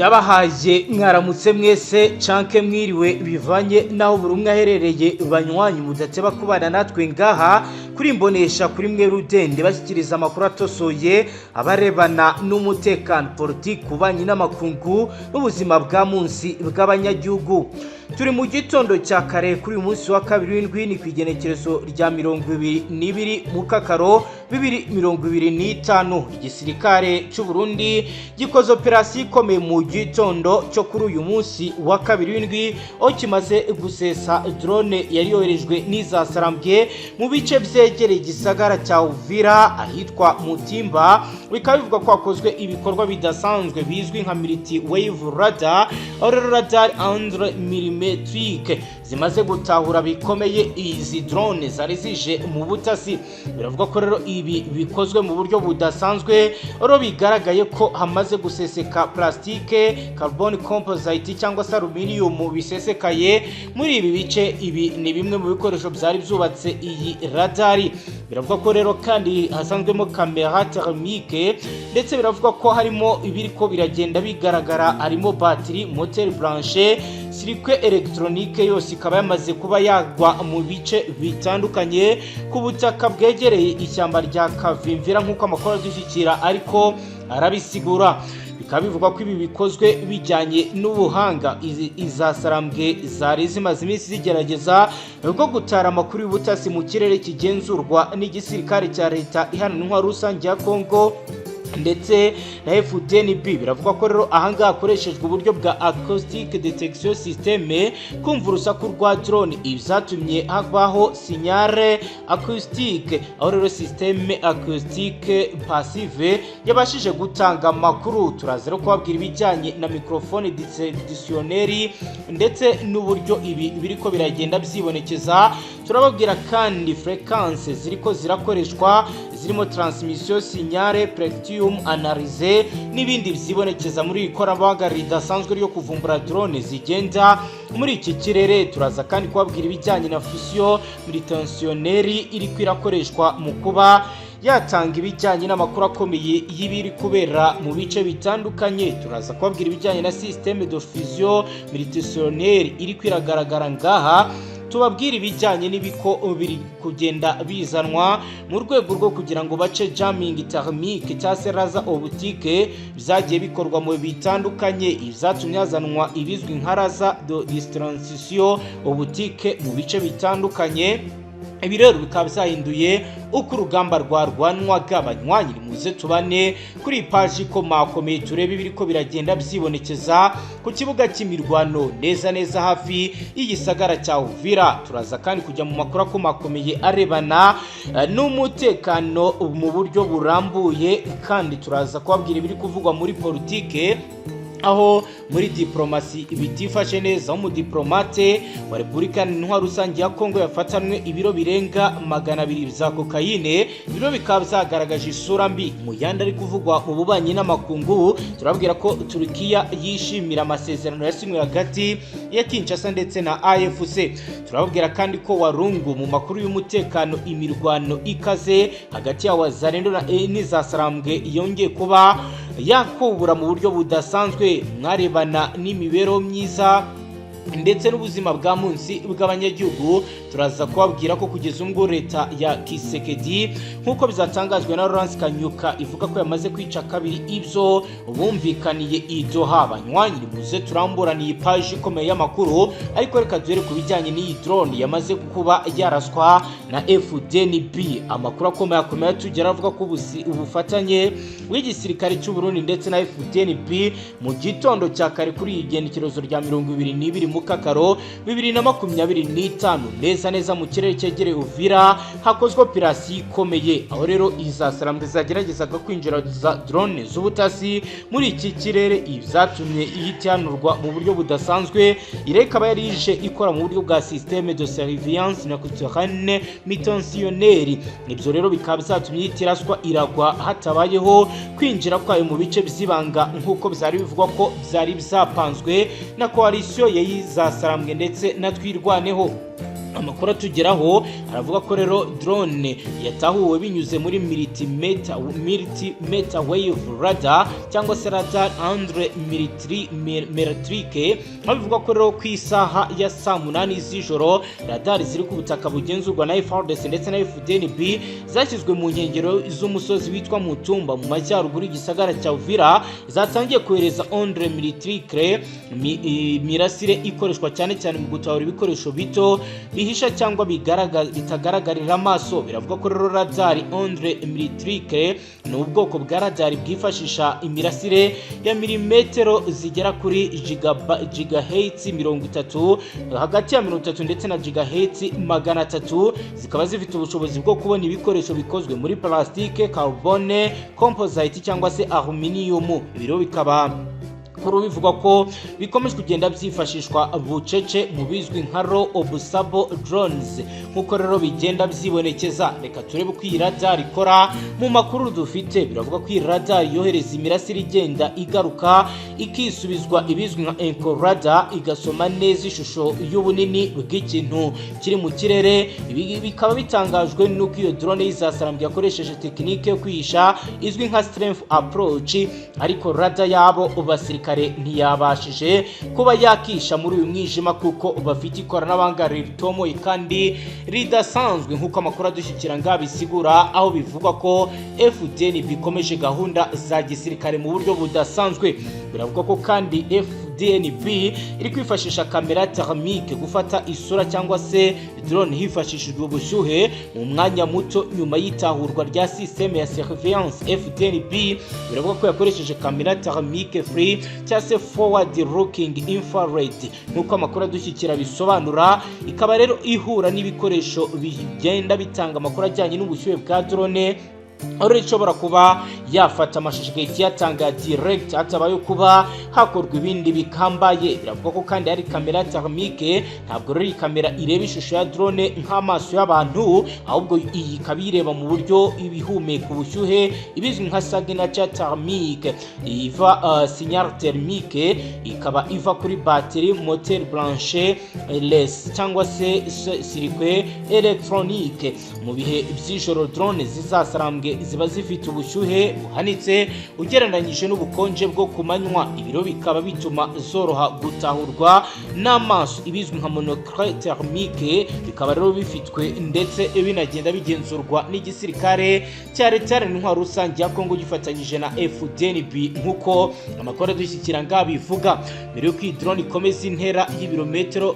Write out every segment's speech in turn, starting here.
Ndabahaye mwaramutse mwese canke mwiriwe, bivanye naho buri umwe aherereye. Banywanyi mudateba kubana natwe ngaha kuri Imbonesha, kuri mwe rudende bashyikiriza amakuru atosoye abarebana n'umutekano, politiki, ububanyi n'amakungu n'ubuzima bwa munsi bw'abanyagihugu. Turi mu gitondo cya kare kuri uyu munsi wa kabiri w'indwi, ni ku igenekerezo rya 22 Mukakaro 2025. Igisirikare cy'u Burundi gikoze operasiyo ikomeye mu gitondo cyo kuri uyu munsi wa kabiri w'indwi, aho kimaze gusesa drone yari yoherejwe n'izasarambwe mu bice byegereye igisagara cya Uvira ahitwa Mutimba. Bikaba bivugwa ko hakozwe ibikorwa bidasanzwe bizwi nka multi wave radar, aho rero radar ondes millimétriques zimaze gutahura bikomeye izi drone zari zije mu butasi. Biravuga ko rero ibi bikozwe mu buryo budasanzwe, rero bigaragaye ko hamaze guseseka plastique, carbone composite cyangwa se aluminium bisesekaye muri ibi bice. Ibi ni bimwe mu bikoresho byari byubatse iyi radari. Biravuga ko rero kandi hasanzwemo caméra thermique, ndetse biravuga ko harimo ibiriko biragenda bigaragara, harimo batiri, moteur branché, circuit électronique yose ikaba yamaze kuba yagwa mu bice bitandukanye ku butaka bwegereye ishyamba rya Kavimvira, nk'uko amakuru adushyikira ariko arabisigura. Bikaba bivugwa ko ibi bikozwe bijyanye n'ubuhanga izasarambwe zari zimaze iminsi zigerageza bwo gutara amakuru y'ubutasi mu kirere kigenzurwa n'igisirikare cya Leta Iharanira Intwaro Rusange ya Kongo ndetse na FDNB. Biravuga ko rero ahangaha hakoreshejwe uburyo bwa acoustic detection system, kumva urusaku rwa drone, ibyatumye habaho signal acoustique, aho rero système acoustique passive yabashije gutanga amakuru. Turaza rero kubabwira ibijyanye na microphone dictionnaire ndetse n'uburyo ibi biriko biragenda byibonekeza. Turababwira kandi fréquence ziriko zirakoreshwa, zirimo transmission signal, spectrum analyzer n'ibindi byibonekeza muri iri koranabuhanga ridasanzwe ryo kuvumbura drone zigenda muri iki kirere. Turaza kandi kubabwira ibijyanye na fusion multitensionnel iriko irakoreshwa mu kuba yatanga ibijyanye n'amakuru akomeye y'ibiri kubera mu bice bitandukanye. Turaza kubabwira ibijyanye na système de fusion multitensionnel iri kwiragaragara ngaha, tubabwira ibijyanye n'ibiko biri kugenda bizanwa mu rwego rwo kugira ngo bace jamming thermique cyangwa se laser optique byagiye bikorwa mu bitandukanye, ibyatumye hazanwa ibizwi nka laser de distribution optique mu bice bitandukanye. Ibi rero bikaba byahinduye uko urugamba rwarwanwaga. Banywanyi, muze tubane kuri iyi paji ikomakomeye, turebe ibiriko biragenda byibonekeza ku kibuga cy'imirwano neza neza hafi y'igisagara cya Uvira. Turaza kandi kujya mu makuru akomakomeye arebana n'umutekano mu buryo burambuye, kandi turaza kubabwira ibiri kuvugwa muri politike, aho muri diplomasi bitifashe neza, aho umudiplomate wa Repubulika Intwaro Rusange ya Kongo yafatanwe ibiro birenga 200 bya kokayine, ibiro bikaba byagaragaje isura mbi. Mu yandi ari kuvugwa mu bubanyi n'amakungu, turabwira ko Turukiya yishimira amasezerano yasinywe hagati ya Kinshasa ndetse na AFC. Turababwira kandi ko Warungu mu makuru y'umutekano, imirwano ikaze hagati ya Wazalendo na n'izasarambwe yongeye kuba yakubura mu buryo budasanzwe. Mwarebana n'imibereho myiza ndetse n'ubuzima bwa munsi bw'abanyagihugu, turaza kubabwira ko kugeza ubwo leta ya Tshisekedi, nk'uko bizatangazwa na Lawrence Kanyuka, ivuga ko yamaze kwica kabiri ibyo bumvikaniye i Doha. Banywanyi, muze turamburana iyi paji ikomeye y'amakuru, ariko reka duhere ku bijyanye n'iyi drone yamaze kuba yaraswa na FDNB. Amakuru akomeye akomeye atugera avuga ko ubufatanye bw'igisirikare cy'u Burundi ndetse na FDNB mu gitondo cya kare kuri iyi genekerezo rya 22 Mukakaro 2025, neza neza mu kirere cyegereye Uvira, hakozwe operasiyo ikomeye, aho rero izasarambwe zageragezaga kwinjira za drone z'ubutasi muri iki kirere, ibi byatumye ihita ihanurwa mu buryo budasanzwe. Ire ikaba yari ije ikora mu buryo bwa système de surveillance na culturelle multitensionnel. Ibyo rero bikaba byatumye ihita iraswa iragwa hatabayeho kwinjira kwayo mu bice by'ibanga, nk'uko byari bivugwa ko byari byapanzwe na coalition yayizasarambwe ndetse na Twirwaneho. Amakuru atugeraho aravuga ko rero drone yatahuwe binyuze muri millimeter wave radar cyangwa se radar ondes millimétriques, aho bivuga ko rero ku isaha ya saa 8 z'ijoro radar ziri ku butaka bugenzurwa na FARDC ndetse na FDNB zashyizwe mu nkengero z'umusozi witwa Mutumba mu majyaruguru y'igisagara cya Uvira zatangiye kohereza ondes millimétriques, mirasire ikoreshwa cyane cyane mu gutahura ibikoresho bito bihisha cyangwa bitagaragarira amaso. Biravuga ko rero radar ondes millimétriques ni ubwoko bwa radar bwifashisha imirasire ya milimetero zigera kuri gigahertz 30, hagati ya 30 ndetse na gigahertz 300, zikaba zifite ubushobozi bwo kubona ibikoresho bikozwe muri plastique, carbone, composite cyangwa se aluminium. Ibiro bikaba kuri ubu bivugwa ko bikomeje kugenda byifashishwa bucece mu bizwi nka low observable drones, nk'uko rero bigenda byibonekeza. Reka turebe uko iyi radar ikora. Mu makuru dufite, biravuga ko iyi radar yohereza imirasire igenda igaruka ikisubizwa, ibizwi nka echo radar, igasoma neza ishusho y'ubunini bw'ikintu kiri mu kirere. Ibi bikaba bitangajwe n'uko iyo drone y'izasarambwe yakoresheje tekinike yo kwihisha izwi nka stealth approach, ariko radar yabo basirikare ntiyabashije kuba yakisha muri uyu mwijima, kuko bafite ikoranabuhanga ritomoye kandi ridasanzwe, nk'uko amakuru adushyikira ngabisigura, aho bivugwa ko FDNB ikomeje gahunda za gisirikare mu buryo budasanzwe. Biravuga ko kandi FDNB iri kwifashisha kamera thermique gufata isura cyangwa se drone hifashishijwe ubushyuhe mu mwanya muto nyuma y'itahurwa rya système ya surveillance. FDNB biravuga ko yakoresheje kamera thermique FLIR cyangwa se forward looking infrared, nk'uko amakuru adushyikira bisobanura, ikaba rero ihura n'ibikoresho bigenda bitanga amakuru ajyanye n'ubushyuhe bwa drone, aho rero ishobora kuba yafata amashusho igahita iyatanga direct hatabaye kuba hakorwa ibindi bikambaye. Biravuga ko kandi hari kamera thermique. Ntabwo rero iyi kamera ireba ishusho ya drone nk'amaso y'abantu, ahubwo iyi ikaba ireba mu buryo ibihumeka ubushyuhe, ibizwi nka signature thermique iva signal thermique, ikaba iva kuri batterie, moteur brushless cyangwa se circuit électronique. Mu bihe by'ijoro drone zizasarambwe ziba zifite ubushyuhe buhanitse ugereranyije n'ubukonje bwo ku manywa. Ibiro bikaba bituma zoroha gutahurwa n'amaso, ibizwi nka monocle thermique. Bikaba rero bifitwe ndetse binagenda bigenzurwa n'igisirikare cya Leta Iharanira Intwaro Rusange ya Kongo gifatanyije na FDNB, nk'uko amakuru adushyikira ngabivuga. Mbere y'uko iyi drone ikomeza intera y'ibirometero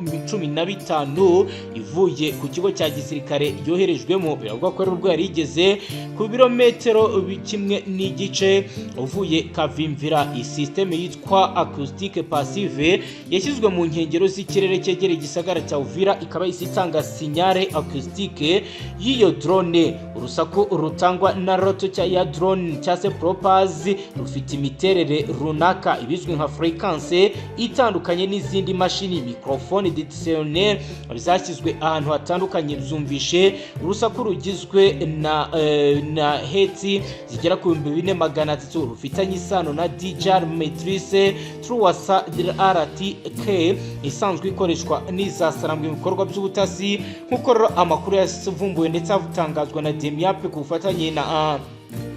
15 ivuye ku kigo cya gisirikare yoherejwemo, biravuga ko rero ubwo yari igeze ku birometero 1.5 uvuye Kavimvira, iyi système yitwa acoustique passive yashyizwe mu nkengero z'ikirere cyegereye igisagara cya Uvira, ikaba ihise itanga signal acoustique y'iyo drone. Urusaku rutangwa na rotor ya drone cyangwa se propellers rufite imiterere runaka, ibizwi nka fréquence itandukanye n'izindi mashini. Microphone détecteur zashyizwe ahantu hatandukanye byumvishe urusaku rugizwe na hertz zigera ku 4300, rufitanye isano na DJI Matrice 300 RTK isanzwe ikoreshwa n'izasarambwe mu bikorwa by'ubutasi, nk'uko rero amakuru yavumbuwe ndetse atangazwa na DEMIAP ku bufatanye na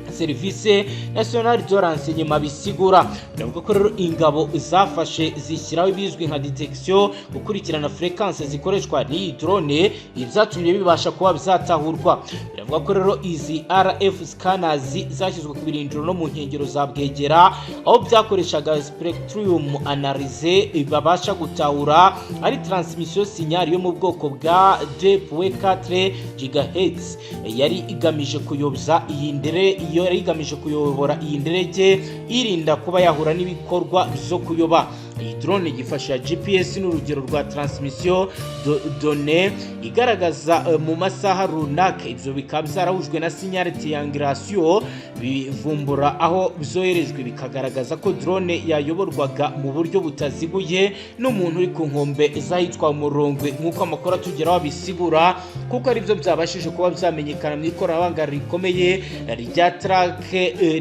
Service National de Renseignement bisigura. Biravuga ko rero ingabo zafashe zishyiraho ibizwi nka détection, gukurikirana fréquence zikoreshwa n'iyi drone. Ibi byatumye bibasha kuba byatahurwa. Biravuga ko rero izi RF scanners zashyizwe ku birindiro no mu nkengero za Bwegera, aho byakoreshaga spectrum analyzer, babasha gutahura ari transmission signal yo mu bwoko bwa 2.4 GHz yari igamije kuyobya iyi ndere, iyo yari igamije kuyobora iyi ndege irinda kuba yahura n'ibikorwa byo kuyoba. Iyi drone yifashisha GPS n'urugero rwa transmission données igaragaza mu masaha runaka. Ibyo bikaba byarahujwe na signal triangulation, bivumbura aho byoherejwe, bikagaragaza ko drone yayoborwaga mu buryo butaziguye n'umuntu uri ku nkombe z'ahitwa Murongwe, nk'uko amakuru atugeraho abisigura, kuko aribyo byabashije kuba byamenyekana mu ikoranabuhanga rikomeye rya track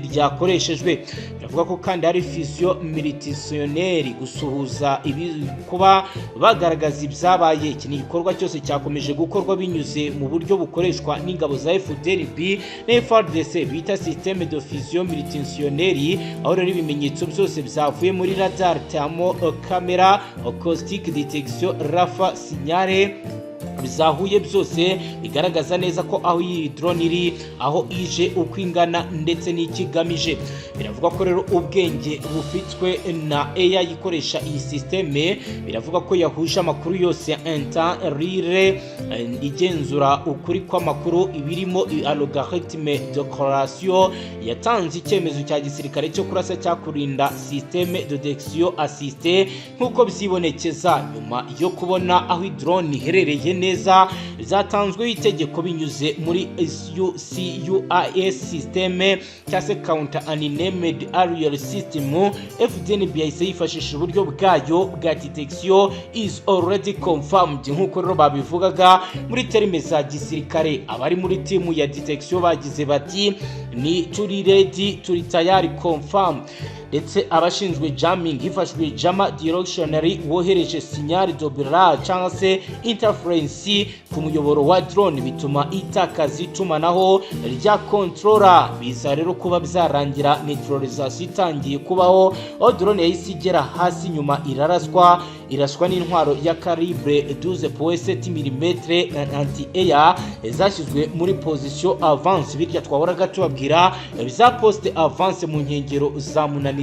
ryakoreshejwe. Biravuga ko rero ingabo zafashe Biravuga ko kandi hari fusion multisensorielle, gusuhuza ibi, kuba bagaragaza ibyabaye. Iki ni igikorwa cyose cyakomeje gukorwa binyuze mu buryo bukoreshwa n'ingabo za FDNB na FARDC bita système de fusion multisensorielle, aho rero ibimenyetso byose byavuye muri radar, thermo camera, acoustic detection, RF signal bizahuye byose bigaragaza neza ko aho iyi drone iri, aho ije, uko ingana ndetse n'ikigamije. Biravuga ko rero ubwenge bufitwe na AI ikoresha iyi système, biravuga ko yahuje amakuru yose ya en temps réel, igenzura ukuri kw'amakuru, ibirimo algorithme de corrélation, yatanze icyemezo cya gisirikare cyo kurasa cyakurinda, système de détection assistée. Nk'uko byibonekeza, nyuma yo kubona aho drone iherereye neza, zatanzweho itegeko binyuze muri CUAS system cyangwa se counter unmanned aerial system. FDNB yahise yifashisha uburyo bwayo bwa detection is already confirmed. Nk'uko rero babivugaga muri termes za gisirikare, abari muri team ya detection bagize bati: "Ni turi ready, turi tayari, confirm." Ndetse abashinzwe jamming hifashishijwe jammer directionary wohereje signal de brouillard cyangwa se interference ku muyoboro wa drone, bituma itakaza itumanaho rya controller. Biza rero kuba byarangira neutralisation itangiye kubaho, aho drone yahise igera hasi, nyuma iraraswa, iraswa n'intwaro ya calibre 12.7 mm anti air zashyizwe muri position avancée, bityo twahoraga tubabwira za poste avancée mu nkengero za Munanira.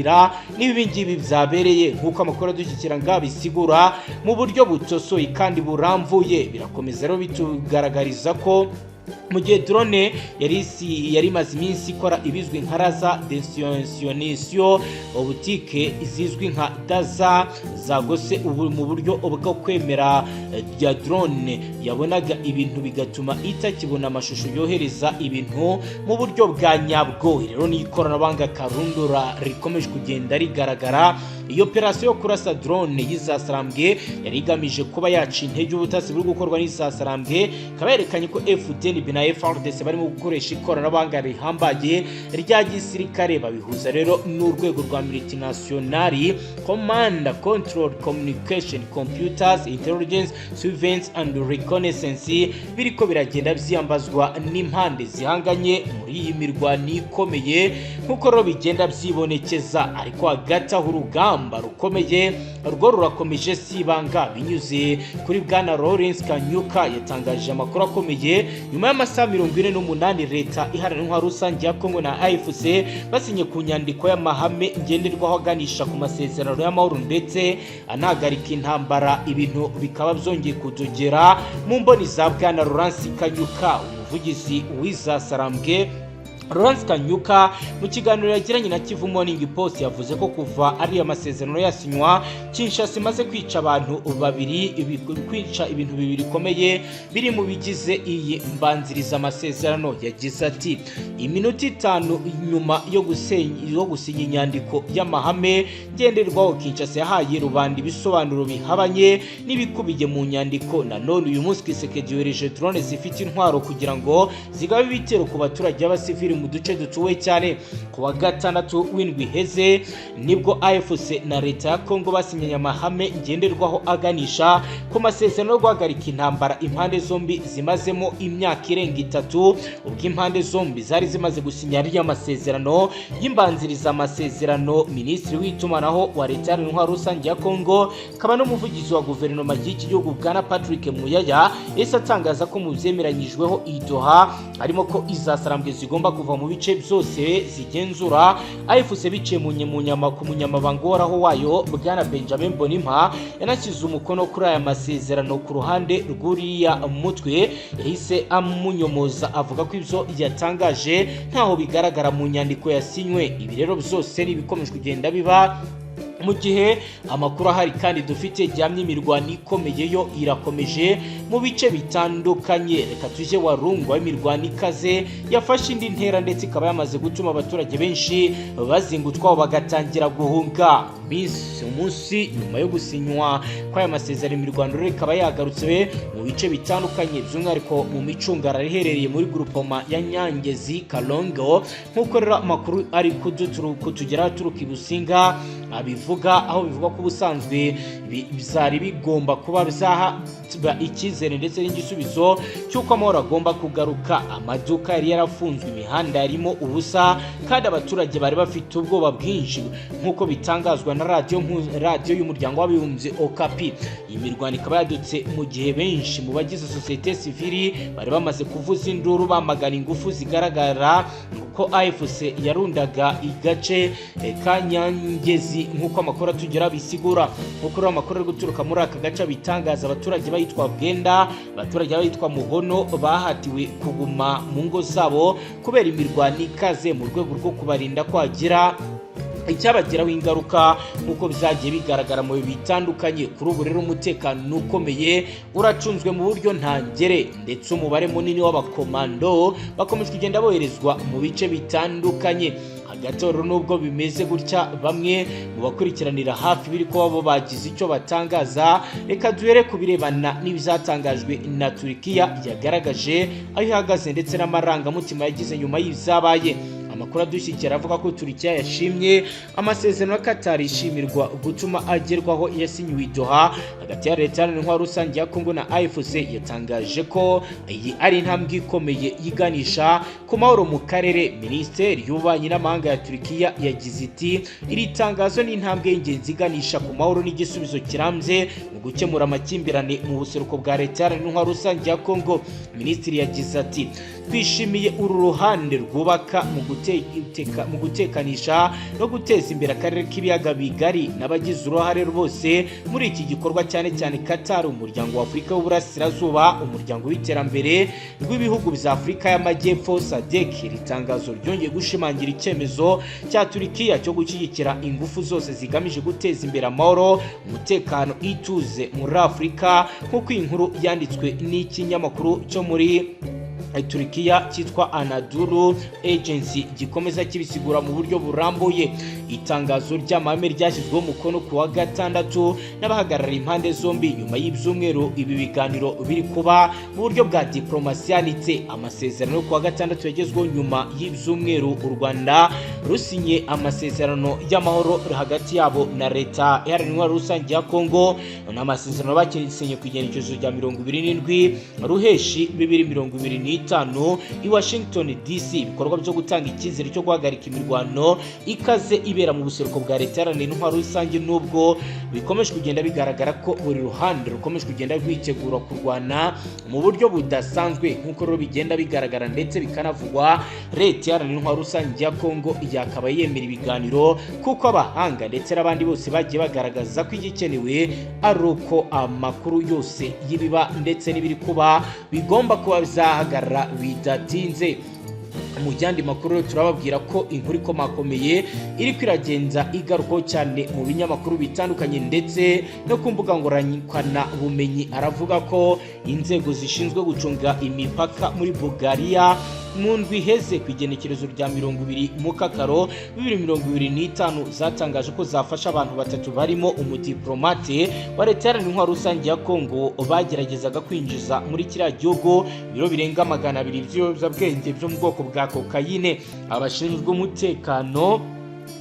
N'ibi ngibi byabereye nk'uko amakuru adushyikira ngaha bisigura mu buryo butosoye kandi burambuye. Birakomeza rero bitugaragariza ko mu gihe drone yari imaze iminsi ikora ibizwi nka laser distortion optique zizwi nka daza zagose ubu mu buryo bwo kwemera rya drone yabonaga ibintu, bigatuma itakibona amashusho yohereza ibintu mu buryo bwa nyabwo. Rero ni ikoranabuhanga karundura rikomeje kugenda rigaragara. Iyo operasiyo yo kurasa drone y'izasarambwe yari igamije kuba yaca intege ubutasi buri gukorwa n'izasarambwe, ikaba yerekanye ko FDNB na FARDC barimo gukoresha ikoranabuhanga rihambaye rya gisirikare, babihuza rero n'urwego rwa multinational command control communication computers intelligence surveillance and reconnaissance, biriko biragenda byiyambazwa n'impande zihanganye muri iyi mirwano ikomeye, nk'uko rero bigenda byibonekeza. Ariko hagati aho urugamba rukomeye rwo rurakomeje, si ibanga. Binyuze kuri bwana Lawrence Kanyuka, yatangaje amakuru akomeye nyuma y'amasaha 48 leta iharanira intwaro rusange ya Kongo na AFC basinye ku nyandiko y'amahame ngenderwaho aganisha ku masezerano y'amahoro ndetse anahagarika intambara. Ibintu bikaba byongeye kudogera mu mboni za bwana Lawrence Kanyuka, umuvugizi w'izasarambwe. Lawrence Kanyuka mu kiganiro yagiranye na Kivu Morning Post yavuze ko kuva ariya masezerano yasinywa, Kinshasa imaze kwica abantu babiri, kwica ibintu bibiri bikomeye biri mu bigize iyi mbanziriza amasezerano. Yagize ati: "Iminota 5 nyuma yo gusinya inyandiko y'amahame ngenderwaho, Kinshasa yahaye rubanda ibisobanuro bihabanye n'ibikubiye mu nyandiko. Nanone uyu munsi Tshisekedi yohereje drone zifite intwaro kugira ngo zigabe ibitero ku baturage b'abasivili mu duce dutuwe cyane." Ku wa gatandatu w'indwi iheze nibwo AFC na leta ya Congo basinyanye amahame ngenderwaho aganisha ku masezerano yo guhagarika intambara impande zombi zimazemo imyaka irenga 3. Ubwo impande zombi zari zimaze gusinya ariya masezerano y'imbanziriza amasezerano, minisitiri w'itumanaho wa leta iharanira intwaro rusange ya Congo akaba n'umuvugizi wa guverinoma y'iki gihugu, bwana Patrick Muyaya, yahise atangaza ko mu byemeranyijweho i Doha harimo ko izasarambwe zigomba kuva mu bice byose zigenzura. AFC biciye mu nyama ku munyamabanga uhoraho wayo, bwana Benjamin Bonimpa, yanashyize umukono kuri aya masezerano ku ruhande rw'uriya mutwe. Yahise amunyomoza, avuga ko ibyo yatangaje ntaho bigaragara mu nyandiko yasinywe. Ibi rero byose ni ibikomeje kugenda biba Mu gihe amakuru ahari kandi dufite gihamya, imirwano ikomeye yo irakomeje mu bice bitandukanye. Reka tujye Warungu, aho imirwano ikaze yafashe indi ntera, ndetse ikaba yamaze gutuma abaturage benshi bazinga utwabo bagatangira guhunga. Minsi umunsi nyuma yo gusinywa kw'aya masezerano, imirwano rero ikaba yagarutse mu bice bitandukanye, by'umwihariko mu micungararo iherereye muri grupoma ya Nyangezi Kalongo, nk'uko rero amakuru ari kutugeraho aturuka i Businga abivuga, aho bivuga ko ubusanzwe byari bigomba kuba byaha icyizere ndetse n'igisubizo cy'uko amahoro agomba kugaruka. Amaduka yari yarafunzwe, imihanda yarimo ubusa, kandi abaturage bari bafite ubwoba bwinshi, nk'uko bitangazwa na radiyo y'Umuryango w'Abibumbye Okapi. Iyi mirwano ikaba yadutse mu gihe benshi mu bagize sosiyete sivili bari bamaze kuvuza induru bamagana ingufu zigaragara ko AFC yarundaga igace ka Nyangezi, nk'uko amakuru atugera bisigura. Nk'uko rero amakuru ari guturuka muri aka gace bitangaza, abaturage bayitwa Bwenda, abaturage bayitwa Muhono bahatiwe kuguma mu ngo zabo kubera imirwano ikaze, mu rwego rwo kubarinda kwagira icyabagiraho ingaruka, nk'uko byagiye bigaragara mu bihe bitandukanye. Kuri ubu rero umutekano ukomeye uracunzwe mu buryo ntangere, ndetse umubare munini w'abakomando bakomeje kugenda boherezwa mu bice bitandukanye. Hagati aho rero, nubwo bimeze gutya, bamwe mu bakurikiranira hafi biri kuba bo bagize icyo batangaza. Reka duhere ku birebana n'ibyatangajwe na Turikiya, yagaragaje aho ihagaze ndetse n'amarangamutima yagize nyuma y'ibyabaye. Amakuru adushyikira avuga ko Turikiya yashimye amasezerano ya Qatar ishimirwa gutuma agerwaho, yasinyiwe i Doha hagati ya Leta Iharanira Intwaro Rusange ya Kongo na AFC. Yatangaje ko iyi ari intambwe ikomeye yiganisha ku mahoro mu karere. Minisiteri y'Ububanyi n'Amahanga ya Turikiya yagize iti: "Iri tangazo ni intambwe y'ingenzi iganisha ku mahoro n'igisubizo kirambye mu gukemura amakimbirane mu buseruko bwa Leta Iharanira Intwaro Rusange ya Kongo." Minisitiri yagize ati: "Twishimiye uru ruhande rwubaka mu gutekanisha no guteza imbere akarere k'Ibiyaga Bigari n'abagize uruhare bose muri iki gikorwa, cyane cyane Qatar, Umuryango wa Afurika y'Uburasirazuba, Umuryango w'Iterambere rw'Ibihugu bya Afurika y'Amajyepfo, SADC." Iri tangazo ryongeye gushimangira icyemezo cya Turikiya cyo gushyigikira ingufu zose zigamije guteza imbere amahoro, umutekano, ituze muri Afurika, nk'uko iyi nkuru yanditswe n'ikinyamakuru cyo muri Turikiya cyitwa Anadolu Agency gikomeza kibisigura mu buryo burambuye. Itangazo ry'amahame ryashyizweho umukono ku wa gatandatu n'abahagarariye impande zombi nyuma y'ibyumweru ibi biganiro biri kuba mu buryo bwa diplomasi. Yanitse amasezerano yo ku wa gatandatu yagezweho nyuma y'ibyumweru u Rwanda rusinye amasezerano y'amahoro hagati yabo na Leta Iharanira Intwaro Rusange ya Kongo. Ni amasezerano basinye ku igenekerezo rya 27 Ruheshi 2025 i Washington DC. Ibikorwa byo gutanga icyizere cyo guhagarika imirwano ikaze ibera mu buseruko bwa Leta Iharanira Intwaro Rusange, nubwo bikomeje kugenda bigaragara ko buri ruhande rukomeje kugenda rwitegura kurwana mu buryo budasanzwe, nk'uko rero bigenda bigaragara ndetse bikanavugwa, Leta Iharanira Intwaro Rusange ya Kongo yakaba yemera ibiganiro, kuko abahanga ndetse n'abandi bose bagiye bagaragaza ko igikenewe ari uko amakuru yose y'ibiba ndetse n'ibiri kuba bigomba kuba byahagarara bidatinze. Mu yandi makuru rero, turababwira ko inkuru ikomakomeye iri kwiragenza igarukaho cyane mu binyamakuru bitandukanye ndetse no ku mbuga bumenyi, aravuga ko inzego zishinzwe gucunga imipaka muri Bulgaria mu ndwi iheze, ku igenekerezo rya 20 Mukakaro 2025, zatangaje ko zafasha abantu batatu barimo umudiplomate wa Leta Iharanira Intwaro Rusange ya Kongo bageragezaga kwinjiza muri kiriya gihugu ibiro birenga 200 by'ibiyobyabwenge byo mu bwoko bwa kokayine. Abashinzwe umutekano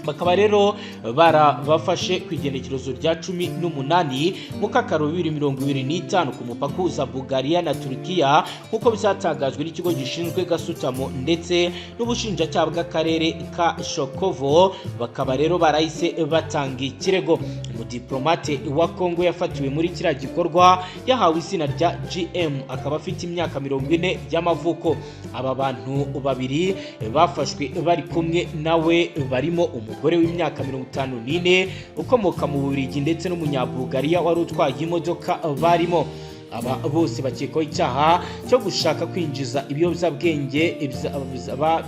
bakaba rero barabafashe ku igenekerezo rya 18 Mukakaro 2025 ku mupaka uhuza Bulgaria na Turikiya, nk'uko byatangajwe n'ikigo gishinzwe gasutamo ndetse n'ubushinjacyaha bw'akarere ka Shokovo. Bakaba rero barahise batanga ikirego. Umudiplomate wa Kongo yafatiwe muri kiriya gikorwa yahawe izina rya GM, akaba afite imyaka 40 y'amavuko. Aba bantu babiri bafashwe bari kumwe nawe barimo umugore w'imyaka 54 ukomoka mu Bubiligi ndetse n'Umunyabugariya wari utwaye imodoka barimo. Aba bose bakekwaho icyaha cyo gushaka kwinjiza ibiyobyabwenge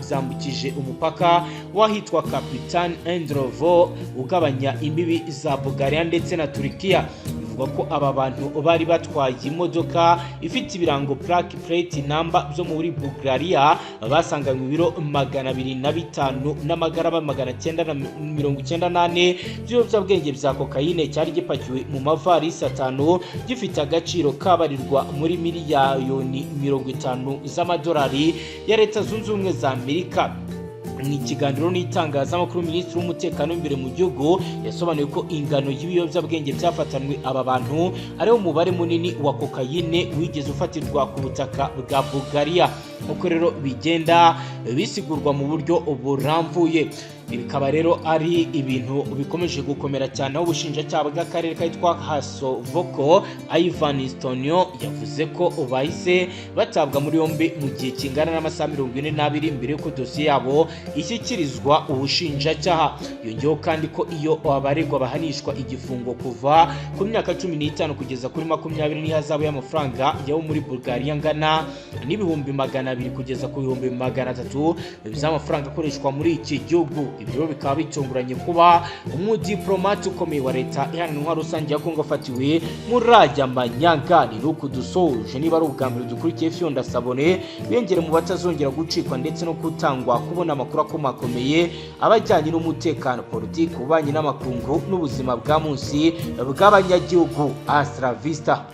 byambukije umupaka w'ahitwa Kapitan Androvo ugabanya imbibi za Bulgaria ndetse na Turikiya. Bivugwa ko aba bantu bari batwaye imodoka ifite ibirango plaque, plate number byo muri Bulgaria, basanganywe ibiro 205 n'amagarama 994 by'ibiyobyabwenge bya kokayine, cyari gipakiwe mu mavarisi atanu, gifite agaciro kabarirwa muri miliyoni 50 z'amadolari ya Leta Zunze Ubumwe za Amerika. Mu kiganiro n'itangazamakuru, minisitiri w'umutekano w'imbere mu gihugu yasobanuye ko ingano y'ibiyobyabwenge byafatanwe aba bantu ariwo mubare munini wa kokayine wigeze ufatirwa ku butaka bwa Bulgaria, nk'uko rero bigenda bisigurwa mu buryo burambuye. Ibi bikaba rero ari ibintu bikomeje gukomera cyane, aho ubushinjacyaha bw'akarere kitwa Hasovoko, Ivan Stonio, yavuze ko bahise batabwa muri yombi mu gihe kingana n'amasaha 42 mbere y'uko dosiye yabo ishyikirizwa ubushinjacyaha. Yongeyeho kandi ko iyo abaregwa bahanishwa igifungo kuva ku myaka 15 kugeza kuri 20 n'ihazabu y'amafaranga yo muri Bulgaria angana n'200,000 kugeza ku 300,000 by'amafaranga akoreshwa muri iki gihugu. Ibyo rero bikaba bitunguranye kuba umudiplomate ukomeye wa Leta Iharanira Intwaro Rusange ya Kongo afatiwe muri ajya manyanga. Ni uku dusoje. Niba ari ubwa mbere dukurikiye, fyonda s'abonner, wiyongere mu batazongera gucikwa ndetse no gutangwa kubona amakuru akomakomeye abajyanye n'umutekano, politiki, ububanyi n'amakungu n'ubuzima bwa munsi bw'abanyagihugu. Hasta la vista.